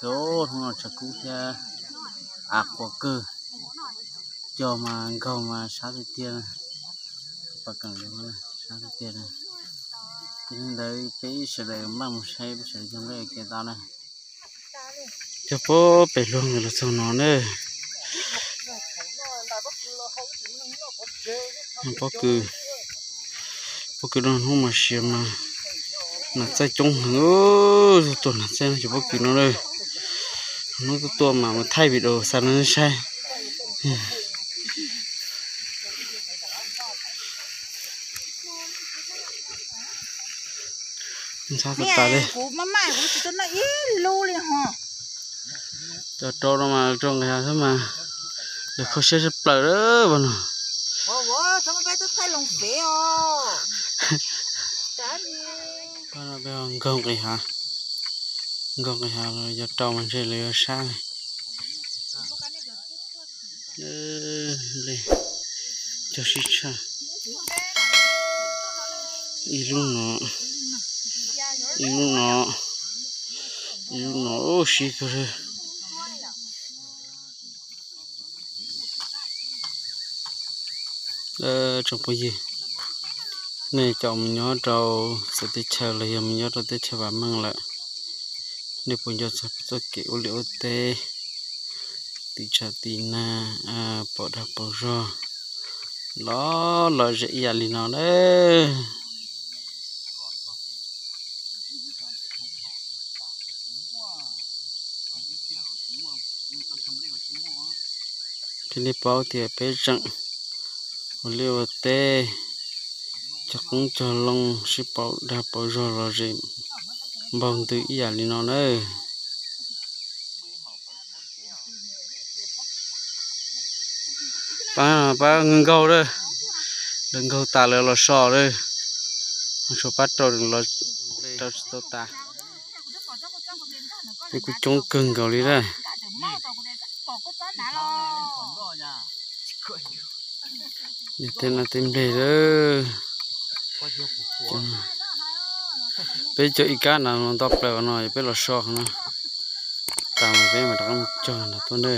Hnub no tshav kub thiab av qhuav kawg, cog mas nkaug mas sab tiag tiag, sab tiag tiag. Ces li ntawd peb sawv daws maj mus saib peb sawv daws cog nplej ua ke tau na. Cog puag pem luag nkawd los txog no na. Pob kws, pob kws no hnub mas siav mas nas txaij coob heev, tuaj tuaj nas txaij no cov pob kws no na. Hnub tuaj tuaj mas mus thaij video xa rau nej saib. Ntxhab tas tas li. Cov rau no mas rau nqis hav xwb mas lawv kho siab tshaj plaws lawm no. Nkaug nqis hav, nkaug nqis hav los yog rau mas ntshe lawv yuav sab li. Cog sib tshaj, ib lub no, ib lub no, ib lub no sib kawg li. Tsoom phooj ywg, nej cov mus nyob rau txawv teb chaws los yog mus nyob rau teb chaws vam meej lawm, nej puas nco txog peb txoj kev ua liaj ua teb, tiv tshav tiv nag, pauv dag pauv zog, los lom zem ib yam li no na. Thiaj li paub tias peb tseem ua liaj ua teb, cog qoob cog loo, sib pauv dag pauv zog lom zem npaug ntws ib yam li no na. Pab nkaug, lawv nkaug tas lawv los so lawm, tshuav pab rau los rau tsis tau tas. Peb kuj coob kawg nkaus li na. Tej no tej nplej lawm. Peb cog ib kab na, nto plaws no peb los so no, tas mas peb mam rov qab mus cog nram tuaj na.